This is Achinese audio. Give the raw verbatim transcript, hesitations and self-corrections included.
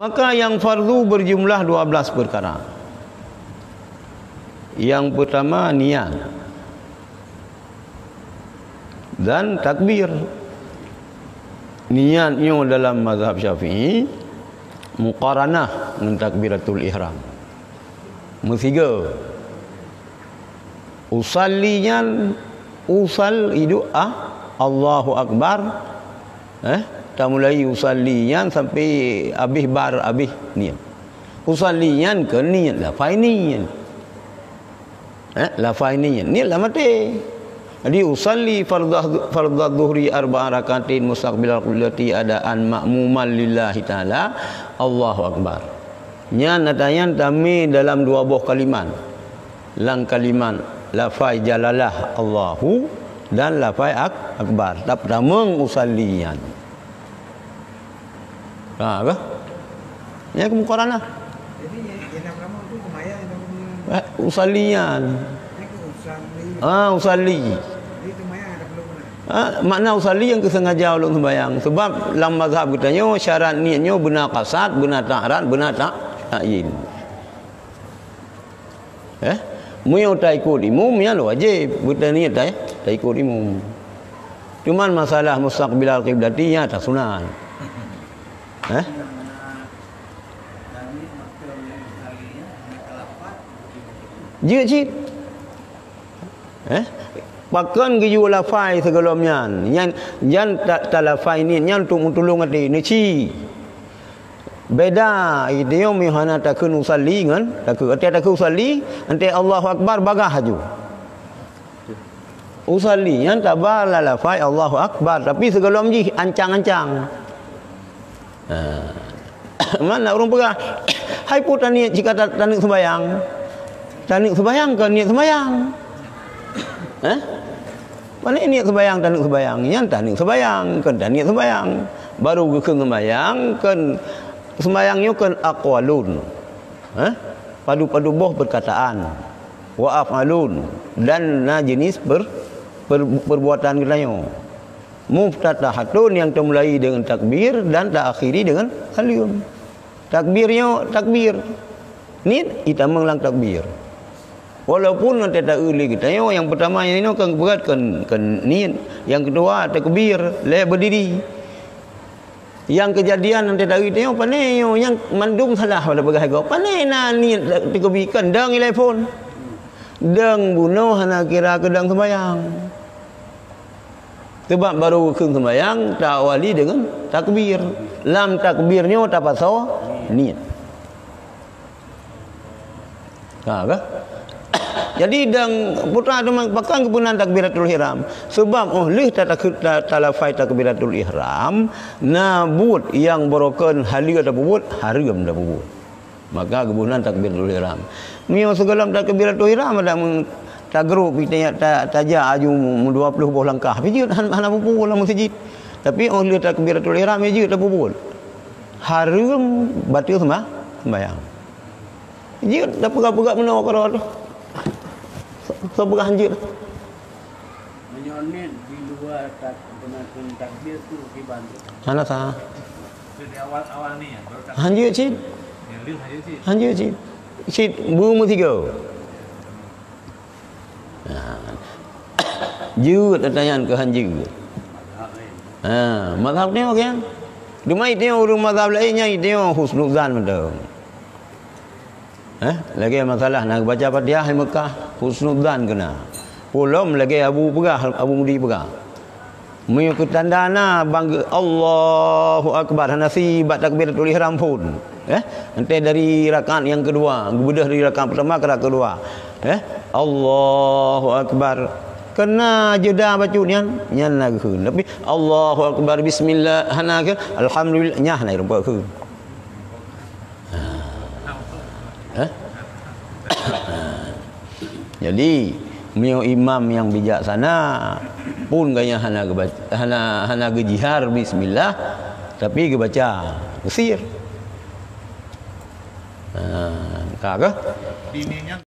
Maka yang fardu berjumlah dua belas perkara. Yang pertama niat dan takbir. Niat nyoe dalam mazhab Syafi'i muqaranah ngon takbiratul ihram. Meusigoe. Usalli nyan, usal iduek ah, Allahu Akbar. Eh, tamulai usalli nyan sampai abéh bar, abéh niat. Usalli nyan keu niat lafai niat. Eh, lafai niat, niat lam até. Jadi usalli fardhu, fardhu dhuhri arba'a rakaatin mustaqbilal qiblati adaan ma'muman lillahi ta'ala, Allahu Akbar. Nyan ata nyan tamé dalam dua boh kalimat. Lam kalimat lafai jalalah Allahu dan lafai ak-, akbar. Tap tamong usalli nyan. Ha, kah? Nyan keu muqaranah. Jadi, yang, yang nak ramal tu sembahyang, yang nak ramal. Eh, usalli nyan. Yang keu usalli. Ah, usalli. Jadi, sembahyang ada perlu pun. Ah, makna usalli nyang keu sengaja ulôn sembahyang. Sebab lam mazhab geutanyoe syarat niat nyoe beuna kasad, beuna ta'rad, beuna ta-, ta'yin. Eh? Meunyoe taikot imum, nyan wajéb. Beutaniet ta-, taikot imum. Cuman masalah mustaqbilal qiblati nyan tasunat. Eh? Jeuet cit. Eh? Pakon geuyue lafai sigohlom nyan. Nyan, nyan ta-, talafai niet nyan untuk meutulông até. Neuci. Beda, geutanyoe meuhana takheun usalli ngon, takheun, até takheun usalli, até Allahu Akbar bagah laju. Usalli nyan taba lam lafai Allahu Akbar, tapi sigohlom jih ancang-ancang. Ha. Mana ureuëng peugah, "Hai peue taniet jika ta-, taneuk sembayang?" Taneuk sembayang kon niet sembayang. Eh? Pané niet sembayang, taneuk sembayang. Nyan taneuk sembayang, kon taniet sembayang. Baru geukheun sembayang, kon sembayang nyoe kon aqwalun. Eh? Padu-padu boh perkataan. Wa af'alun. Dan na jenis per-, per-, perbuatan geutanyoe. Muftatahatun nyang tamulai deungon takbir dan taakhiri deungon saleuem. Takbir nyoe takbir. Niet itamong lam takbir. Walaupun até taeu lé geutanyoe nyang peutama nyan inoe kan beurat kan, kan niet, nyang keudua takbir lé beudiri. Nyang keujadian até taeu tanyoe pané nyoe nyang mandum salah pada peugah gob. Pané na niet takbir kan dang ilai phon. Dang bunoe hana kira keu dang sembayang. Sebab baru geukheun sembahyang, taawali deungon takbir. Lam takbir nyoe tapasoe niet. Ha, kah? Jadi dang putra teuma pakon geupeunan takbiratul ihram. Sebab óh lheueh ta-, ta-, ta-, talafai takbiratul ihram, na buet nyang barokon haleue tapeubuet, hareuem tapeubuet. Maka geuboh nan takbiratul ihram. Meunyoe sigohlom takbiratul ihram adak meu-, tagrôp pih ta-, ta-, tajak aju meu-, meudua ploh boh langkah, pih jeuet han-, hana peue-peue lam meuseujid. Tapi óh lheueh takbiratul ihram, ya jeuet tapeubuet. Hareuem bateue seumba-, sembahyang. Jeuet tapeugah-peugah meunoe keudroe teuh. Soe peugah jeuet? Meunyoe niet di luwa tak-, beuna kheun takbir tu kiban tu. Hana sah. Tu di awal-awal ni ya, baru tak- Hanjeuet cit. Yang leuh hanjeuet cit. Hanjeuet cit. Cit bu meusigoe. Ha. Jeuet ata nyan keu hanjeuet. Ha, mazhab ni okey. Cuma itu ureuëng mazhab lain nyan itu husnuzan beutôi. Eh, lagée masalah na geubaca Fatihah di Mekah, husnudzan keu na. Peulom lagée Abu peugah, Abu Mudi peugah. Meunyoe keu tanda na bangga Allahu Akbar, hana sibak takbiratul ihram phon. Eh, entah dari rakaat nyang keudua, geubeudôh dari rakaat pertama ke rakaat keudua. Eh, Allahu Akbar. Keu na jeda bacut nyan, nyan na geukheun. Tapi Allahu Akbar, bismillah, hana kheun, alhamdulillah, nyan hana geukheun. Ha? Ha? Jadi, meunyoe imam nyang bijaksana, pun gaya hana geubaca, hana, hana geujihar bismillah, tapi geubaca geusir. Ha, ka kah?